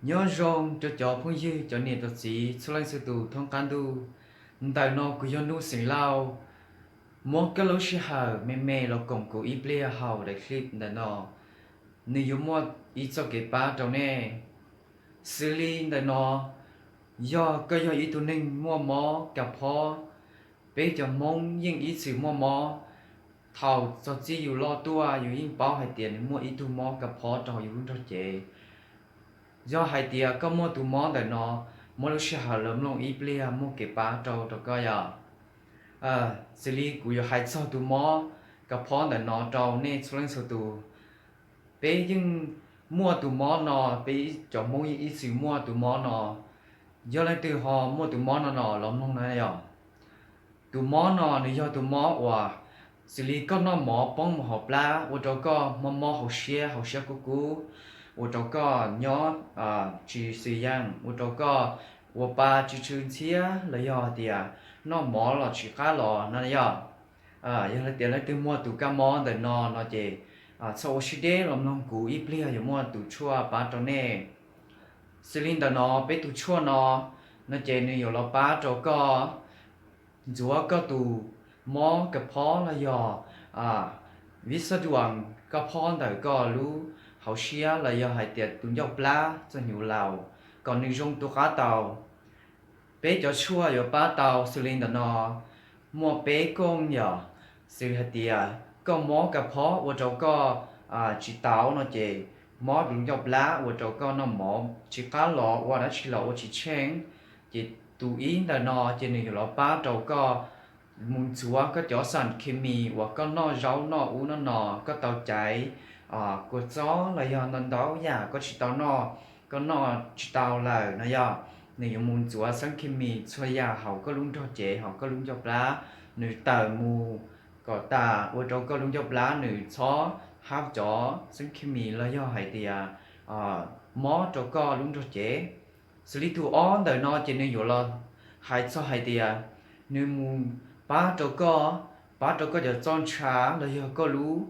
Nyob zoo rau cov phooj ywg, cov niam cov txiv txhua leej txhua tus thoob qab ntuj. Ntawm no kuv yog Nuj Xeem Lauj, muab koj lub sij hawm me me los koom kuv ib pliag hauv daim clip ntawm no. Nws yuav muaj ib txoj kev pab rau nej. Xws li ntawm no, yog koj yog ib tug neeg muaj mob kas phob, peb cov Hmoob yeej ib txwm muaj mob. Thaum txog txij yus loj tuaj yus yeej paub hais tias nws muaj ib tug mob kas phob rau yus lub nrog cev. Yog hais tias koj muaj tus mob ntawm no, muab lub sij hawm los mloog ib pliag muaj kev pab rau rau koj yom. Xws li kuv yuav hais txog tus mob kas phob ntawm no rau nej txhua leej txhua tus. Peb yeej muaj tus mob no, peb cov Hmoob yeej ib txwm muaj tus mob no. Yog leej twg ho muaj tus mob no no los mloog na yom. Tus mob no nws yog tus mob uas xws li koj noj mov poob mus hauv plab ua rau koj mob mob hauv siab, hauv siab kub kub, ua rau koj nyob tsis xws yeej, ua rau koj ua pa tsis tshwm ntxhiab los yog hais tias noj mov los tsis qab los no yom. Yog hais tias leej twg muaj tus kab mob ntawm no no ces txhob ua siab deb los mloog kuv ib pliag yuav muaj tus tshuaj pab rau nej. Xws li ntawm no peb tus tshuaj no, no ces nws yuav los pab rau koj ntxuav koj tus mob kas phob los yog vib xab duas kas phob ntawm koj lub hauv siab los yog hais tias tus ncauj plab txog hnyuv laus kom nws zoo tu qab tau. Peb cov tshuaj yuav pab tau xws li ntawm no muaj peb kooj yom. Xws hais tias koj mob kas phob ua rau koj tsis tau no ces mob tus ncauj plab ua rau koj noj mov tsis qab los, ua dab tsi los ua tsis tsheej. Ces tus ib ntawm no ces nws yuav los pab rau koj mus ntxuav koj cov xas khes mis uas koj noj zaub noj ub noj no, koj tau caiv kua txob los yog ntau ntau yam koj tsis tau noj, koj noj tsis tau lawm no yog, nws yuav mus ntxuav xas khes mis txhua yam hauv koj lub nrog cev, hauv koj lub ncauj plab, nws tawm mus kom tas ua rau koj lub ncauj plab nws txhob hab cov xas khes mis los yog hais tias mob rau koj lub nrog cev. Xws li tus ob ntawm no ces nws yuav los hais txog hais tias nws mus pab rau koj, pab rau koj cov txoj ntsha los yog koj lub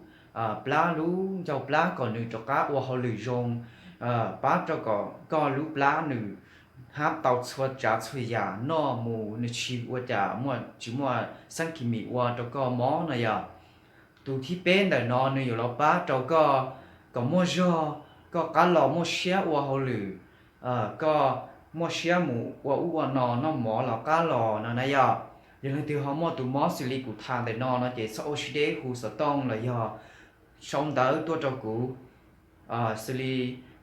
plab, lub ncauj plab kom nws rov qab ua hauj lwm zoo, pab rau kom koj lub plab nws hab tau txhua tsav txhua yam noj mus, nws tsis ua cas muaj, tsis muaj xas khes mis ua rau koj mob no yog. Tus thib peb ntawm no nws yuav los pab rau koj kom muaj zog, koj qab los muaj siab ua hauj lwm, koj muaj siab mus ua ub ua no, noj mov los qab los no na yog. Yog leej twg ho muaj tus mob xws li kuv tham ntawm no no ces txhob ua siab deb hu xov tooj los yog sau ntawv tuaj rau kuv. Xws li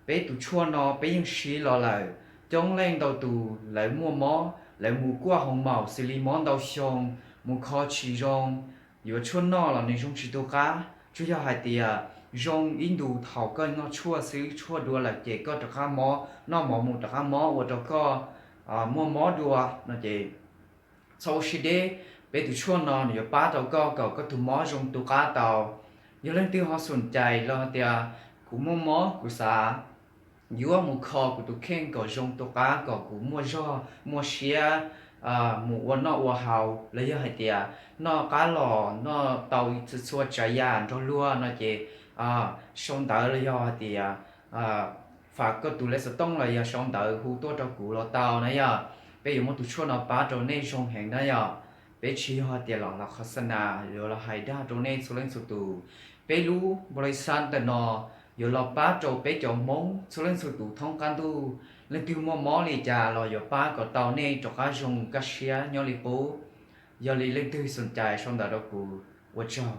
peb tus tshuaj no peb yeej siv los lawm, coob leej ntau tus lawv muaj mob, lawv mus kuaj hoo maum xws li mob ntau xyoo, mus kho tsis zoo, yuav tshuaj noj los nws zoo tsis tu qab. Tsuas yog hais tias zoo ib ntus thaum koj noj tshuaj xwb, tshuaj dua lawm ces koj rov qab mob, noj mov mus rov qab mob ua rau koj muaj mob dua no ces txhob ua siab deb. Peb tus tshuaj no nws yuav pab tau koj kom koj tus mob zoo tu qab tau. Yog leej twg ho xoom cais los tias kuv muaj mob, kuv xav yuav mus kho kuv tus kheej kom zoo tu qab, kom kuv muaj zog muaj siab mus ua noj ua haus los yog hais tias noj qab los noj tau txhua tsav yam nrog luag no ces sau ntawv los yog hais tias fam koj tus lej xov tooj los yog sau ntawv hu tuaj rau kuv los tau na yog. Peb yuav muab tus tshuaj no pab rau nej zoo heev na yog. Peb tsis yog hais tias los los khos xa nas, yuav los hais dag rau nej txhua leej txhua tus. Peb lub npau li xab ntawm no yuav los pab rau peb cov Hmoob txhua leej txhua tus thoob qab ntuj. Leej twg muaj mob li cas los yuav pab kom tau nej rov qab zoo kaj siab nyob li qub. Yog li leej twg xoom cais sau ntawv rau kuv. Ua tsaug.